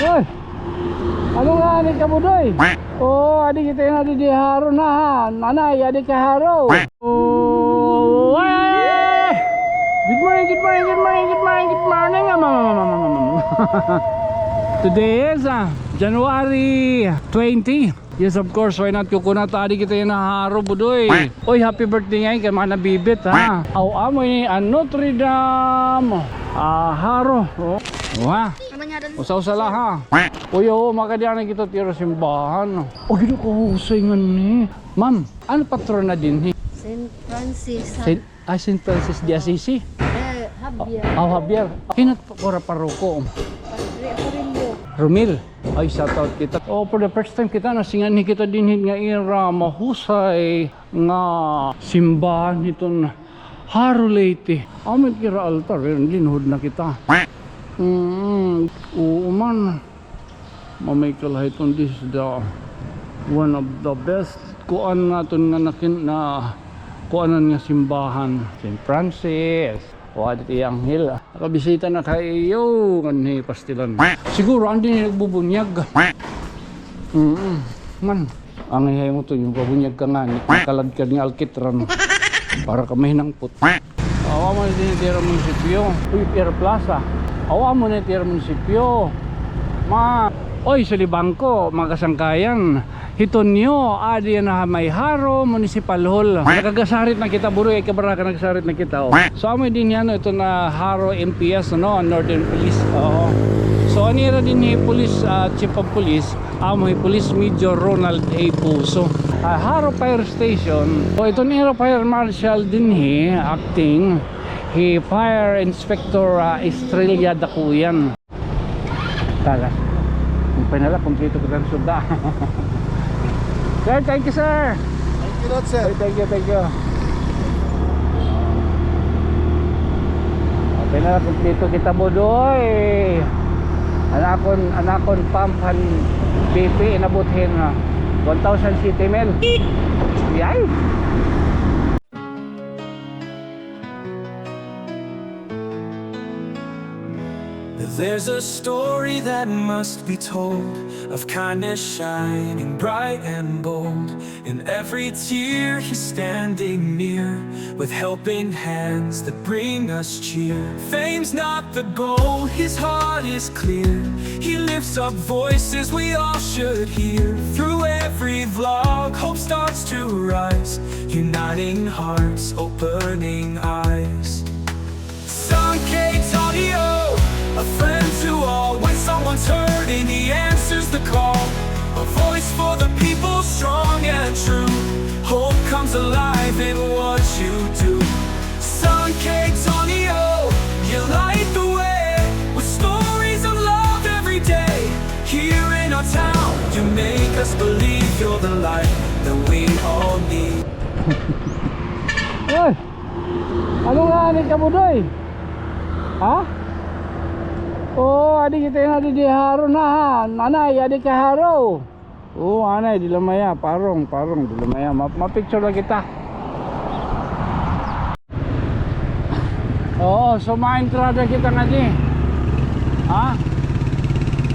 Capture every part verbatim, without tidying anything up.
Oy! Ano nga ani ka, Budoy? Oh, adi kita na didi haro na, ha. Nanay, adi ka haro. Oh, ay, ay, ay, ay. Good morning, good morning, good morning, good morning, good morning, ah, mama, mama, mama, mama. Today is, ah, January twenty. Yes, of course, why not? Coconut, adi kita yana haro, Budoy. Oy, happy birthday ngay kay Mana Bibit, ha. Aw, amo ini an Notre Dame, ah, haro. Oh. Wa. Usa-usa la, ha. Uy, oo, makadi anay kita tira simbahan. O, gid ko husay nganhi. Ma'am, ano patrona dinhi? Saint Francis. Saint, ah, Saint Francis de Assisi? Eh, Javier. Ah, Javier. Hin-o it ira paroko? Padre Apurillo. Romil. Ay, shout out kita. Oh, for the first time kita, nasinganhi kita dinhi nga ira mahusay nga simbahan hiton Jaro Leyte. Amo it ira altar, eh, linhod na kita. Mm, oo man. Mamay kalahiton, this is the one of the best kuan naton nga nakin-, na kuanan nga simbahan. Saint Francis. Wa, didi anghel. Nakabisita na kay iyo nganhi pastilan. Siguro andi ni nagbubunyag. Mm. Man, angay hay mo to, yung pabunyag ka nga, nakaladkad nga alkitran. Para ka mahinangpot. Aw, amo na dinhi it ira munisipyo. Uy, ira plaza. Aw, amo na it ira munisipyo. Ma, oy, Sulibangco, mga kasangkayan. Hiton niyo, adi na ha may Jaro Municipal Hall. Nakagasarit na kita, Budoy, ay kabaraka, nagasarit na kita, oh. So, amo dinhi, ano, ito na Jaro M P S, no, Northern Police. Oo. So, an ira dinhi police, ah, chief of police, amo hi Police Major Ronald A Pozo. Ah, Jaro Fire Station. So, iton ira fire marshal dinhi, acting, hi Fire Inspector, ah, Estrella Dakuyan. Tara. Ang panala, kumpleto ko ng suda. Sir, thank you, sir. Thank you, Lord, sir. Ay, thank you, thank you. Okay na, kumpleto kita, Budoy. An akon, an akon pump han B P, inabot hin, ah, one thousand siyete mil. Yay! There's a story that must be told of kindness shining bright and bold. In every tear, he's standing near, with helping hands that bring us cheer. Fame's not the goal, his heart is clear. He lifts up voices we all should hear. Through every vlog, hope starts to rise, uniting hearts, opening eyes. San Caytanio, a friend to all. When someone's hurting, he answers the call. A voice for the people, strong and true. Hope comes alive in what you do. San Caytanio, you light the way with stories of love every day. Here in our town, you make us believe you're the light that we all need. Oy! Ano nga ani ka, Budoy? Ha? Oo, adi kita na didi haro na, ha. Nanay, adi ka haro. Oo, anay, dida la maya, parong, parong, dida la maya. Ma-, ma-picture la kita. Oo, so maentrada kita ngadi. Ha?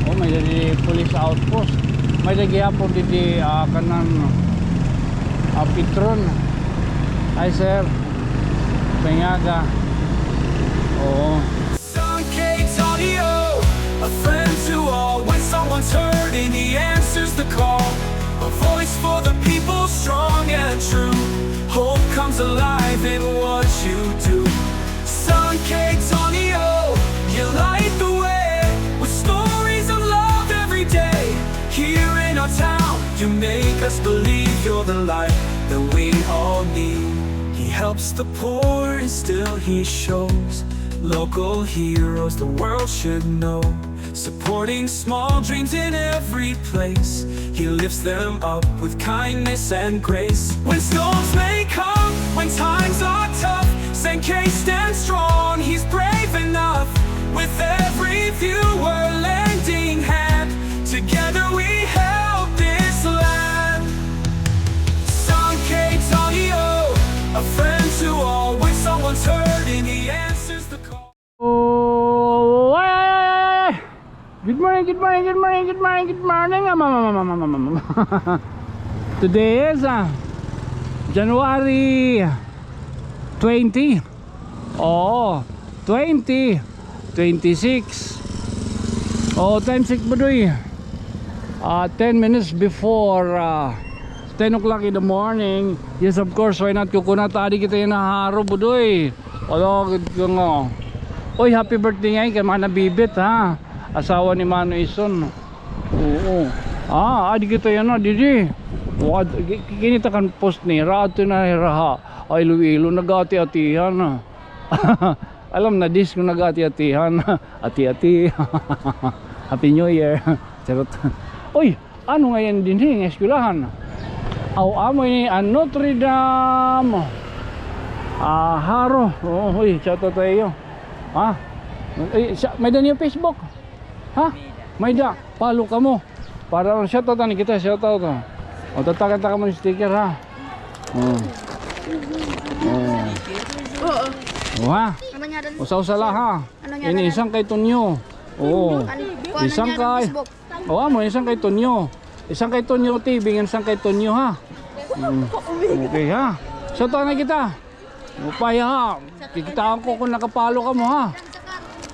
Oh, may-ada didi police outpost. May-ada gihapon didi, ah, kanan, ah, Petron. Hi, sir. Maupay nga aga. Oo. San Caytanio, a friend to all. When someone's hurting, he answers the call. A voice for the people, strong and true. Hope comes alive in what you do. San Caytanio, you light the way with stories of love every day. Here in our town, you make us believe you're the light that we all need. He helps the poor and still he shows local heroes the world should know. Supporting small dreams in every place, he lifts them up with kindness and grace. When storms may come, when times are tough, San Cay stands strong, he's brave enough. With every viewer lending hand, together we help this land. San Caytanio, a friend to all. When someone's hurting, he answers the call. Oh, ay, ay, ay, ay, ay. Good morning, good morning, good morning, good morning, good morning. Today is, uh, January twenty. Oo, twenty twenty-six. Oo, time check, Budoy. Ah, ten minutes before, ah, ten o'clock in the morning. Yes, of course, why not? Coconut, adi kita yana ha haro, Budoy. Ala gud ka nga. Oy, happy birthday ngay kay Mana Bibit, ha? Asawa ni Mano Ison. Oo. Ah, adi kita yana, didi. Wa-, ki-, kinita kan post nira, adto na hira ha Iloilo, nag-ati-atihan, ha. Alam na, dis ko nag-ati-atihan. Ati-ati. Happy New Year. Charot. Uy, ano ngay-an dinhi nga eskwelahan? Aw, amo ini an Notre Dame. Ah, haro. Oo, uy, shout out ha iyo. Ha? Uy, sa, may-ada niyo Facebook? Ha? May-ada. Follow kamo. Para shout out ani kita, shout out, oh. O, tatakan ta kamo hin sticker, ha? Oh. Oh. Oo. O, ha? Ano niya rin? Usa-usa la, ha? Ano niya rin? Ini isang kay Tonyo. Oo. Ano, kuha na niya rin Facebook. Oo, amo, isang kay Tonyo. Isang kay Tonyo T V, ngan isang kay Tonyo, ha? Mm. Okay, ha? Shout out na kita. Upay, ha? Kikitaan ko kung naka-follow kamo, ha?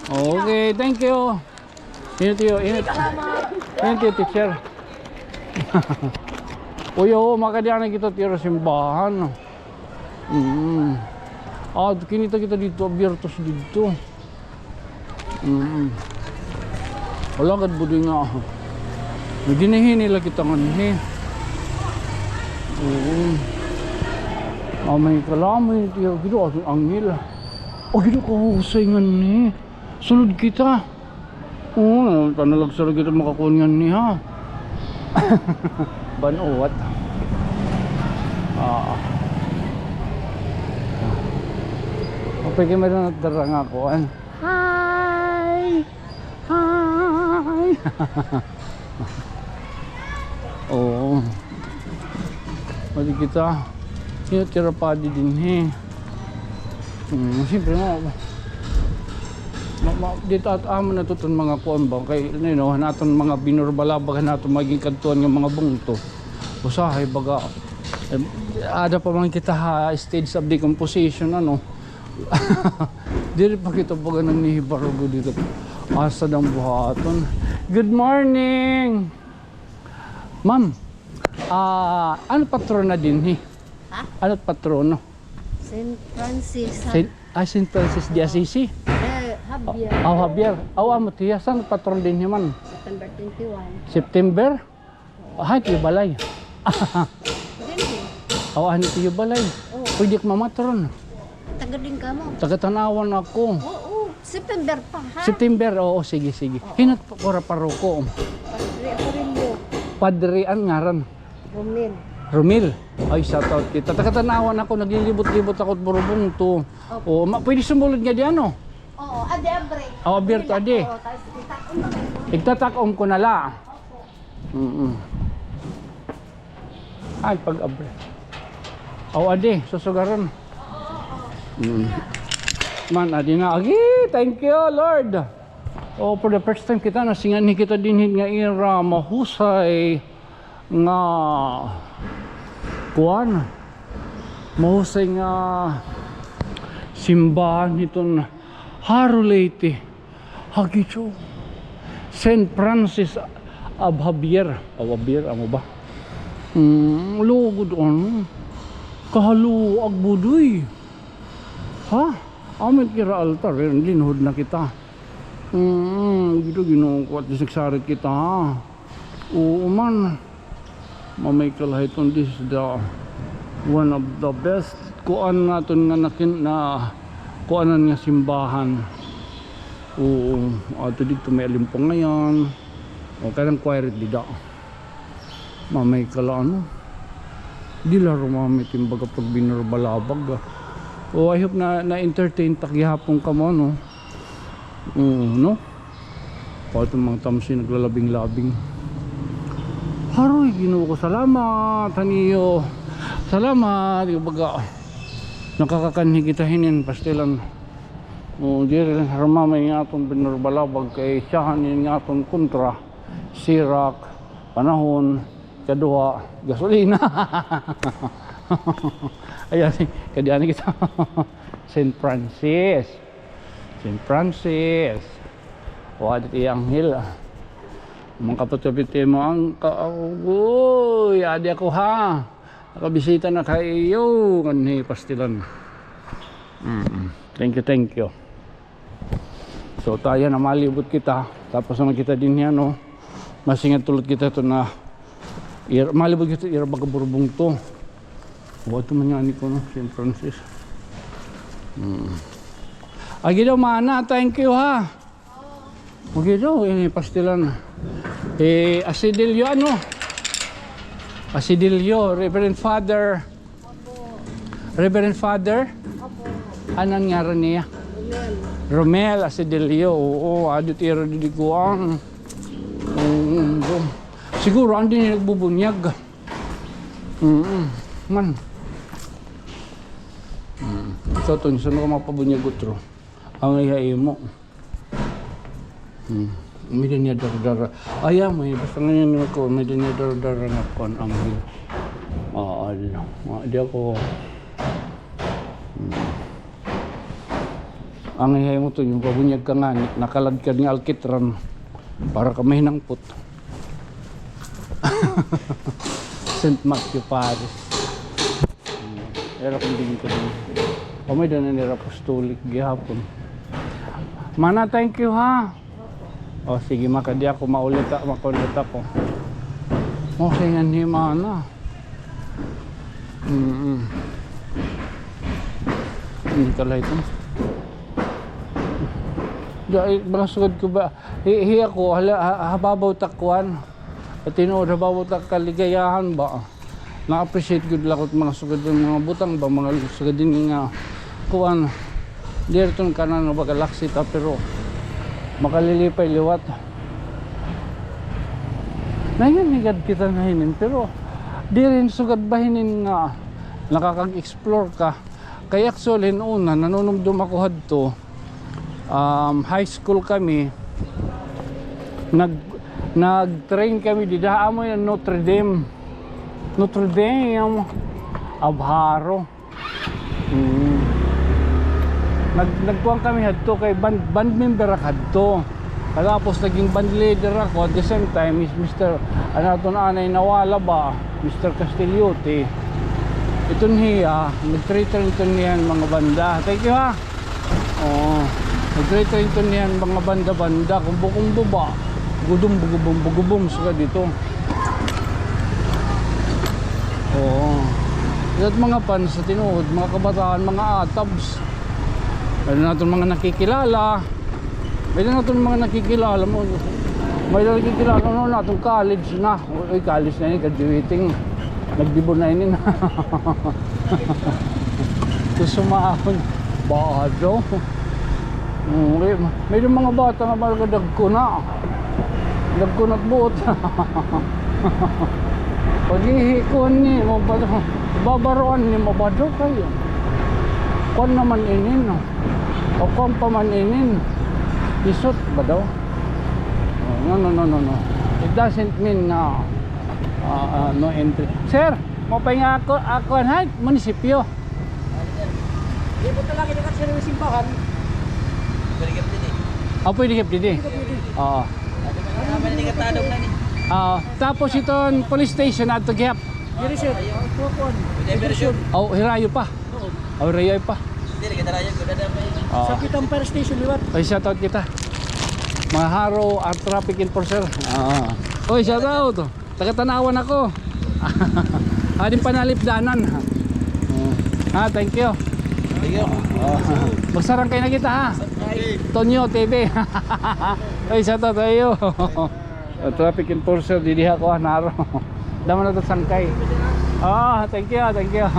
Okay, thank you. Init iyo, init. Init iyo, teacher. Uy, oo, makadi anay kita, tira simbahan. Mm. Ah, kinita kita didto, abierto sa didto. Mm. Wala gad, Budoy, nga. Naghinahinay la kita nganhi. Oo. Ah, may kalamay, tiyo, Ginoo, aton anghel. O, Ginoo, kahusay nganhi. Sulod kita. Oo, panalagsa la kita makakuan nganhi, ha? Ban-uwat. Ah. Okay, kay may dara nga kuan. Hi! Hi! Oo. Pwede kita. Yung tira pa di dinhi. Hmm, siyempre, ma-, ma-, ma-, dito at amo na to ton mga kuan ba? Kay, you know, naton mga binurbalabag, naton maging kadtuan nga mga bungto. Usahay, baga, eh, ada pa man kita ha stage of decomposition, ano? Diri pa kita baga nanhihibarugo dito. Asa dang buhaton? Good morning! Ma'am, ah, ano patrona dinhi? Ha? Ano patrono? Saint Francis. Saint, ah, Saint Francis de Assisi? Eh, Javier. Aw, Javier. Aw, amo tiya. San patron dinhi man? September twenty-one. September? Hay, tiyo balay. Dinhi. Aw, ano tiyo balay? Oo. Pwede ka mamatron. Taga din kamo? Taga Tanauan ako. Oo, September pa, ha? September, oo, sige, sige. Oo. Hinot pa, kura paruko. Padre Apurillo. Padre, an ngaran? Romel. Romel? Ay, shout out kita. Taga Tanauan ako, naglilibot-libot ako at Burubungto. Opo. Oo, ma-, pwede sumulod nga di ano? Oo, adi, abre. Oo, abre to, adi. Oo, tas kita, ano ba yun? Igtatak-om ko na la. Opo. Mm-mm. Ay, pag-abri. Aw, adi, susugaron. Mm. Man, adi na. Agi, thank you, Lord. Oh, for the first time kita, nasinganhi kita dinhi nga ira mahusay nga kuan. Mahusay nga simbahan hiton Jaro, Leyte. Hagicho. Saint Francis of Javier. Aw, Javier, amo ba? Hmm, lugod, ano? Kahaluag, Budoy. Ha? Amo it ira altar, eh, linhod na kita. Hmm, dito, Ginoo ko, at least nagsarit kita, ha? Oo man. Mamay ka la hiton, this is the one of the best kuan naton nga nakin-, na kuanan nga simbahan. Oo, ato dito may alimpangayan. O, kanang choir dida. Mamay ka la, ano? Di la rumamit yung baga pag binurbalabag, ah. Oh, I hope na, na-entertain ta gihapon kamo, no? Oo, no? Pati mga tamsi naglalabing-labing. Haroy, Ginoo ko, salamat, han iyo. Salamat, yung baga, nakakakanhi kita hinin, pastilan. O, diri la harumamay nga aton binurbalabag kay siyahan ini nga aton kontra. Sirak, panahon, kaduha, gasolina. Ayan, kadi ani kita. Saint Francis. Saint Francis. O, adi it iya anghel, ah. Mga kapatid, mo ang ka-, uy, adi ako, ha. Nakabisita na kay iyo, kanhi pastilan. Mm. Thank you, thank you. So, tayo na malibot kita. Tapos naman kita din yan, no? Masingat tulot kita to na ir-, malibot kita, ira baga burbong to. Wa to man yan, ko, no? Saint Francis. Mm. Agi daw, mana, thank you, ha. Okay daw, ini pastilan. Eh, Asidilio, ano? Asidilio, Reverend Father. Reverend Father? Ano an ngaran niya? Romel Asidilio, oo, adi it ira didi kuan. Oo, oo. Siguro, andi ini nagbubunyag. Mm, man. Mm. Ito, ito, saan ka mapabunyag utro? Ang iya imo. Hmm. May-ada niya dara-dara. Ay, amo, eh, basta ngayon ako, may-ada niya dara-dara nga kuan, anghel. Oo, ano. Ah, di ako. Hmm. Ang ihay mo to, yung pabunyag ka nga, nakaladkad nga alkitran. Para ka mahinangpot. Saint Matthew Parish. Hmm. Era kung din ko din. O, may-ada na nira apostolic gihapon. Mana, thank you, ha. O, sige, makadi ako, maulit a-, makulit ako. Okay, nganhi, mana. Mm-mm. Hindi ka light, eh. Dahil mga sugad ko ba, hi-, hiya ko, hala, ha-, hababaw ta kuan. At tinuod, hababaw ta kaligayahan ba? Na-appreciate gud la ko it mga sugad nga mga butang ba, mga sugad ini nga kuan. Diri iton kanan nga baga laksita, pero makalilipay liwat. Nahinigad kita na hinin, pero diri sugad ba hinin nga nakakag-explore ka. Kay actually, hin una, nanunumdom ako hadto. Um, high school kami, nag-, nag-train kami dida, amo yana Notre Dame. Notre Dame of Jaro. Mm. Nag-, nagkuan kami hadto kay band, band member ako hadto. Tapos naging band leader ako. At the same time, is Mister, an aton anay nawala ba, Mister Castillote. Iton hiya, nag-train iton hiya hin mga banda. Thank you, ha. Oo. Nag-train iton hiya hin mga banda-banda, kumbo-kumbo ba. Gudum, bugubum, bugubum, sugad dito. Oo. At mga fans sa tinuod, mga kabataan, mga atabs. May-ada naton mga nakikilala. May-ada naton mga nakikilala mo. May-ada nakikilala, ano, naton college na. Uy, college na ini, graduating. Nagdibon na ini. Gusto maahon. Bado. Mm, may, may mga bata nga mga dagko na. Dagko na buot. Pag-ihi, kuan ni, mabado. Babaroan ni, mabado kaayo. Kuan naman ini, no? O kuan pa man inin. Isot ba daw? Oh, no, no, no, no, no. It doesn't mean na, ah, ah, no entry. Sir, maupay nga ako, ako han munisipyo. Di mo talaga dekat sa simbahan. Pwede ka didi. Ah, pwede ka didi. Pwede. Oo. Ano naman yung katadong na ni? Oo. Tapos iton police station adto gihap. Diri, sir. Kuan. Diversion. Oh, hirayo pa. Oo. Oh, hirayo pa. Diri, kadalayan ko, dada pa yun. Oo. Sa kitang fire station, liwat. Ay, shout out kita. Mga Jaro, ah, traffic enforcer. Oo. Oy, shout out. Taga Tanauan ako. Adin panalipdanan. Oo. Ah, thank you. Thank you. Oo. Magsarangkay na kita, ha? Sangkay. Tonyo T V. Oy, shout out sa iyo. Ah, traffic enforcer, didi ha kuan, Jaro. Damo na to sangkay. Ah, thank you, thank you.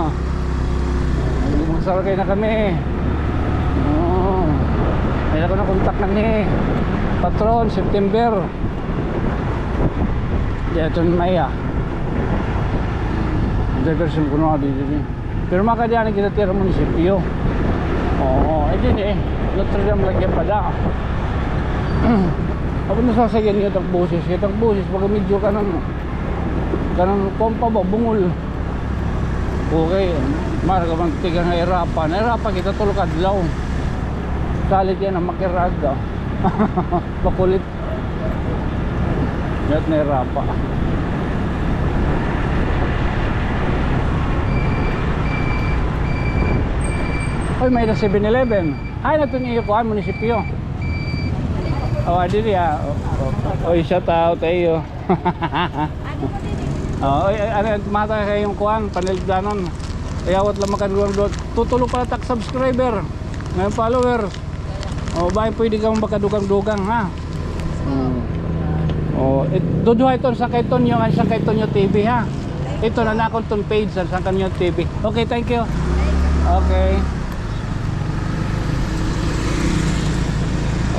Magsarangkay na kami. Oo. May ako na kontak na ni Patron, September. Di aton maya. Diversion kuno nga didi. Pero makadi anay kita tira munisipyo. Oo, eh, dinhi, eh. Notre Dame lagi pa da. Ako nasasagyan niyo tag boses, kay tag boses, baga medyo kanan, kanan, kuwan pa ba, bungol. Okay, mara ka man tiga nga irapa. Nairapa kita tulo ka adlaw. Salit yana, makirag, ah. Makulit. Yat na rapa. Oy, may-ada Seven Eleven. Ay, naton iyo kuan, munisipyo. Oh, adi diya. Oh, oh. Oy, shout out ha iyo. Oh, oy, oy, ano, mata kay iyo kuan, panalipdanon. Kay awat la makadugang do-, tutulo pa la tak subscriber. Ngayon followers. O, bangin pwede kamo makadugang-dugang, ha? Hmm. O, it-, duduha iton, sangkay Tonyo, ngan sangkay Tonyo T V, ha? Iton an akon ton page, an sangkay Tonyo T V. Okay, thank you. Okay.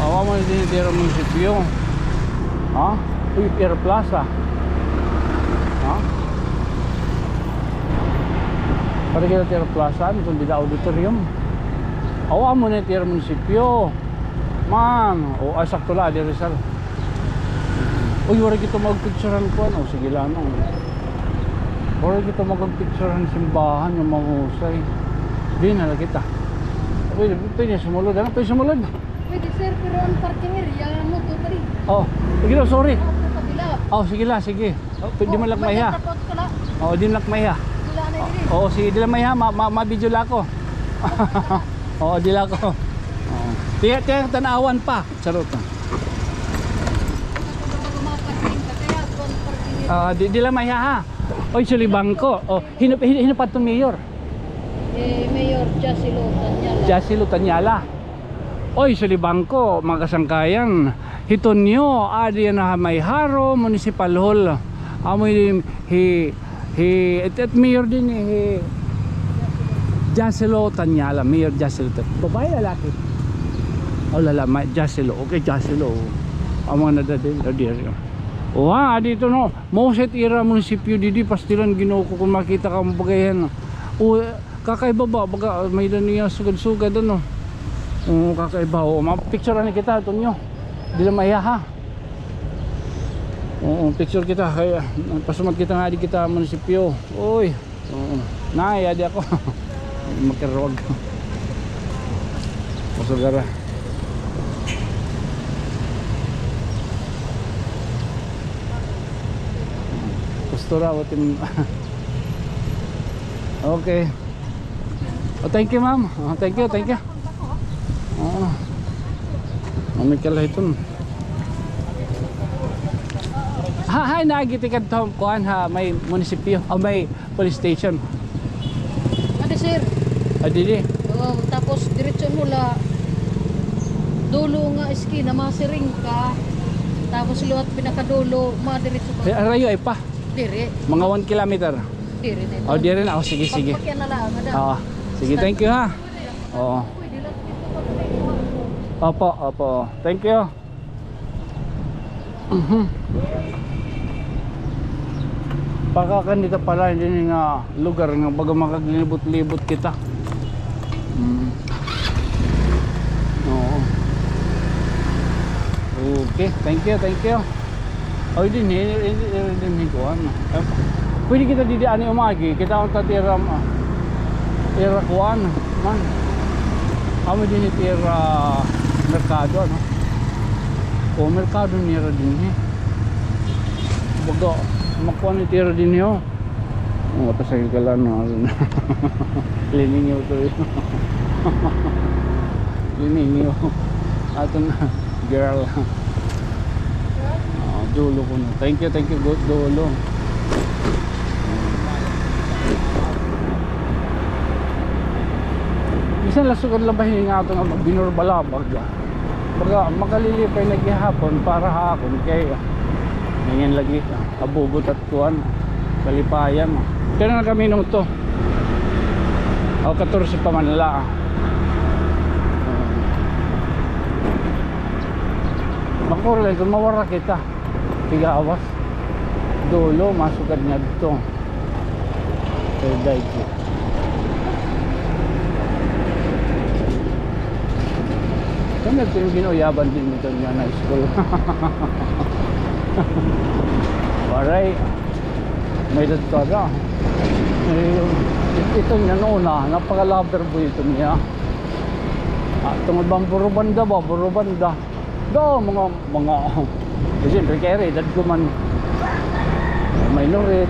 Awa mo dinhi ha munisipyo. Ha? Uy, Air Plaza. Ha? Para kita ha Air Plaza, iton dida auditorium. Aw, amo na it ira munisipyo. Man, o, ah, sakto la, adi Rizal. Uy, waray kita magpicturehan kuan. O, sige la, ano. Waray kita magpicturehan simbahan nga mahusay. Di na la kita. Pwede, pwede sumulod. Ano pwede sumulod? Pwede, sir, pero an parking area, ano to, pare? Oh, sige la, sorry. Ano to, kabila? Oh, sige la, sige. Oh, pwede man la ak maiha. May dapat ka la. Oh, di man la ak maiha. Wala na diri. Oh, sige, di la maiha, ma-, ma-, ma-video la ako. Oh, di la ako. Oh. Tiya, tiya, tan-awan pa. Charot, ah. Ah, di, di la maiha, ha. Oy, Sulibangko. Oh, hin-o, hin-o, hin-o pa iton mayor? Eh, Mayor Jacelo Tanyala. Jacelo Tanyala. Oy, Sulibangko, mga kasangkayan. Hi Tonyo, adi yana ha may Jaro Municipal Hall. Amo hi, hi, hi, it, it mayor dinhi, hi Jacelo Tanyala, Mayor Jacelo Tan-, babae, lalaki? Oh, lala-, may, Jacelo. Okay, Jacelo. Amo na dadin, dadin. Wa, dito, no. Mao sa it ira munisipyo didi, pastilan, Ginoo ko, kon makita ka, mabagayan. O, kakaiba ba? Baga, may-ada niya sugad-sugad, ano. Oo, kakaiba. Oo, ma-picture ani kita, Tonyo. Di la maiha, ha? Oo, picture kita. Kay, ah, pasumat kita nga, di kita munisipyo. Uy. Oo. Nay, adi ako. Makiruwag. Pasugara. Pastora, what in-, okay. Oh, thank you, ma'am. Oh, thank you, thank you. Oo. Mami ka la iton. Ha, hay, naagi tikadto, kuan, ha, may munisipyo. Oh, may police station. Adi, sir. Ah, didi. Oo, tapos diretso mo la dulo nga eskina, masiring ka. Tapos liwat pinakadulo, madiretso ka. Eh, harayo, ay pa. Diri. Mga one kilometer. Diri na ito. Oh, diri na. Oh, sige, sige. Pagpakyan na lang, ada. Oo. Sige, thank you, ha. Oo. Pwede lang dito pag may kuha mo. Opo, opo. Thank you. Mhm. Pagkakan dito pala, hindi nga lugar nga baga makaglibot-libot kita. Mm. Oo. Okay, thank you, thank you. Ay, dinhi, dinhi, dinhi, kuan. Eh, pwede kita didi ani umagi, kita unta it ira, ah, ira kuan, man. Amo dinhi it ira merkado, ano? O, merkado nira dinhi. Baga, makuan it ira dinhi, o. Mga pasahero ka lang, no? Liningaw to, eh. Liningaw. Aton girl. Ah, dulo kuno. Thank you, thank you, good dulo. Bisan la sugad la bahin nga aton nga binurbalabag, ah. Baga, makalilipay na gihapon para ha akon kay, ah, ngayon lagi, ah, abubot at kuan, kalipayan, ah. Kaya na kami nung to. O, katorse pa man la, ah. Makuri la, kung mawara kita. Tigawas. Dulo, masugad ngadto. Kay Daiki. Nagpinag-inuyaban din ito niya na school. Waray. May dadto ada. May, it-, ito niya noon na, napaka-lover boy ito niya. Ah, tungod bang Burubanda ba? Burubanda. Do, mga, mga, eh, siyempre, kaya rin, edad ko man, minor rin,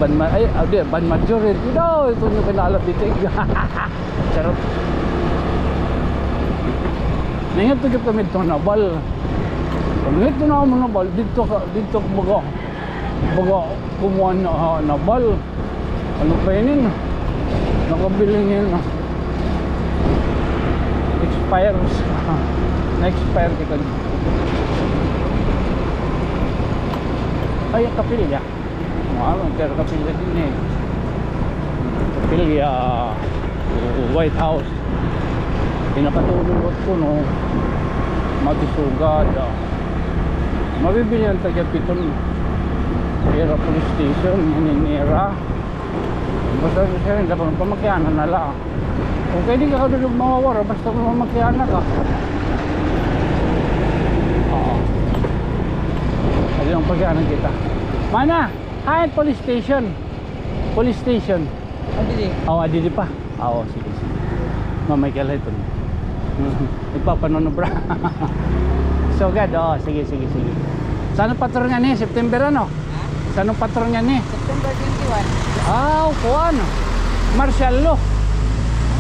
ban ma-, ay, ah, di, ban major rin. Ito, ito niyo kinalabitig. Charot. Naingat ko kami ito, Naval. Pag ito na mo, Naval, dito ka, dito ka baga, baga kumuha na, ah, Naval. Ano pa yun yun? Nakabiling yun, ah. Expires. Na-expire kita. Ay, kapilya. Ano, pero kapilya din eh. Kapilya, White House. Pinapatulog ko, no? Matisugad, ah. Mabibili ang taga Piton. Pira police station, Hininira. Basta siya, dapat pamakianan na lang. Kung pwede ka kadulog mawawara, basta pamakianan ka. Oo. Ayun, pakianan kita. Mana? Ay, police station. Police station. Adi di. Oh, adi di pa. Ah, oo, sige, sige. Mamay ka lang ito. Nagpapanunobra. So, God, oh, sige, sige, sige. Sa ano patrol nga ni? September ano? Ha? Sa anong patrol nga ni? September twenty-one. Ah, kuan. Martial law.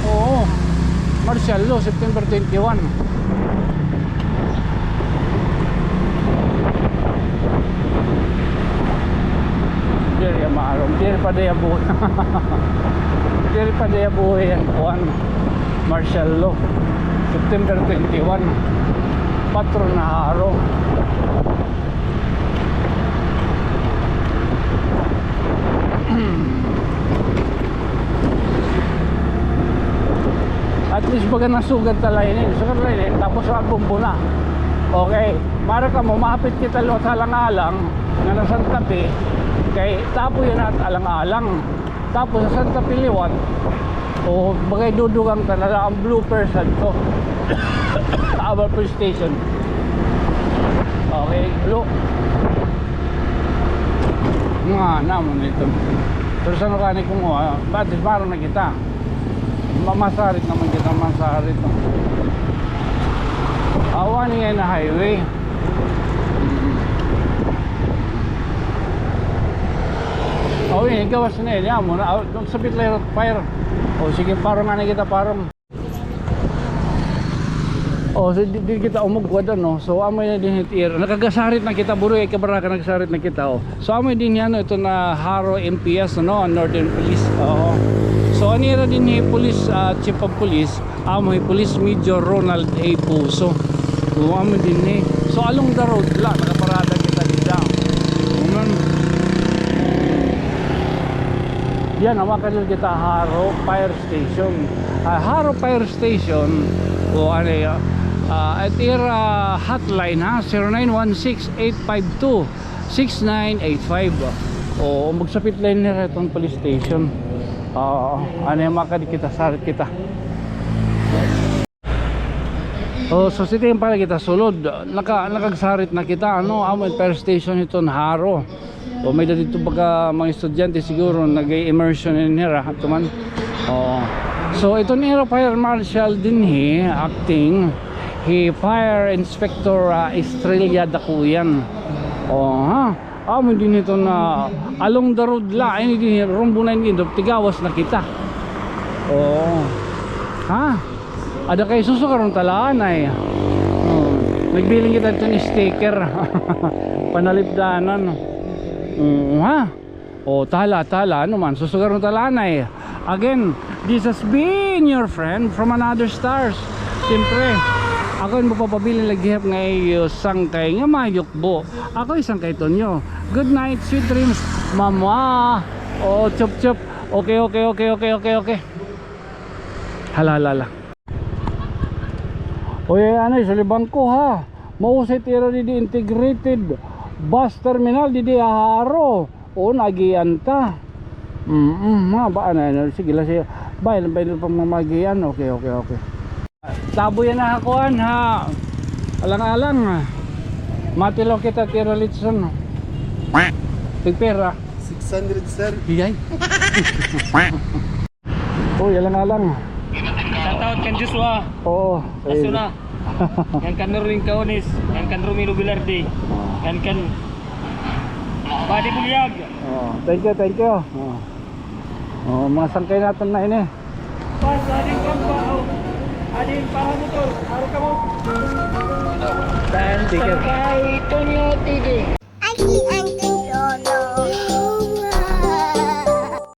Oo. Martial law, September twenty-one. Diri ya maarong, diri pa diya buhi. Diri pa diya buhi an kuan. Martial law. September twenty-one. Patron na haro. At least baga nasugad ta la ini. Sugad la ini. Tapos agbombo na. Okay. Mara kamo, mahapit kita liwat ha alang-alang nga na Santa Fe. Kay tapo yana ha alang-alang. Tapos ha Santa Fe liwat. O, bagay dudugang ta na la an bloopers adto. Our police station. Okay, lo. Nga, namo na ito. Pero sa nukani kung, ah, batis maro na kita. Ma-, masarit naman kita, masarit. Awa niya na highway. Oh, ini gawas na ini, amo na. Oh, doon sa Bitler Fire. Oh, sige, parong nga na kita, parong. Oh, so di, di kita umugwad, ano. So, amo na din it ira. Nakagasarit na kita, buro, ay kabaraka, nagsarit na kita, oh. So, amo din yan, ito na Jaro M P S, ano, Northern Police. Oo. So, an ira dinhi police, ah, chief of police, amo hi Police Major Ronald A Pozo. So, amo dinhi. So, along the road la, nakaparada kita dida. Yan, hawakan nila kita Jaro Fire Station. Ah, Jaro Fire Station, o ano, ah, it ira hotline, ha, zero nine one six eight five two six nine eight five. O, magsapit la ini ha iton police station. Ah, ano, makadi kita, sarit kita. O, so, sitiyan pala kita sulod. Naka-, nakagsarit na kita, ano, amo it fire station hiton Jaro. O, may-ada didto baga mga estudyante siguro, nag-immersion in here, ah, tuman. Oo. So, iton ira fire marshal dinhi, acting, hi Fire Inspector, ah, Estrella Dakuyan. O, ha? Amo dinhi iton along the road la, ini dinhi, rumbo na ini, tigawas na kita. Oo. Ha? Ada kay susukaron ta la anay. Hmm. Nagbiling kita didto hin sticker. Panalipdanan. Hmm, ha? O, tala, tala, ano man, susukaron ta la anay. Again, this has been your friend from another stars. Siyempre, ako an magpapabilin la gihap nga iyo sangkay nga mayukbo. Ako isang kay Tonyo. Good night, sweet dreams, mama. O, chup, chup. Okay, okay, okay. Hala, hala, hala. Uy, ano, sulibangko, ha? Mao it ira didi integrated bus terminal didi ha Jaro. O, nagian ta. Mm, ma, ba, ano, ano, sige la siya. Bay, bay, pamamagian. Okay, okay, okay. Tabo yana ha kuan, ha Alang-alang. Matilaw kita tira litson. Tigpera? Six hundred, sir. Iyay. Uy, Alang-alang. Shout out kan Joshua. Oo, Asuna. Ngan kan Norwin Kaonis. Ngan kan Romino Velarde. Oo. Ngan kan Buddy Bulyag. Oo, thank you, thank you. Oo. Oo, mga sangkay naton na ini. Pas, ading kampa, oh. Ading para motor. Aro kamo. Thank you. Sangkay.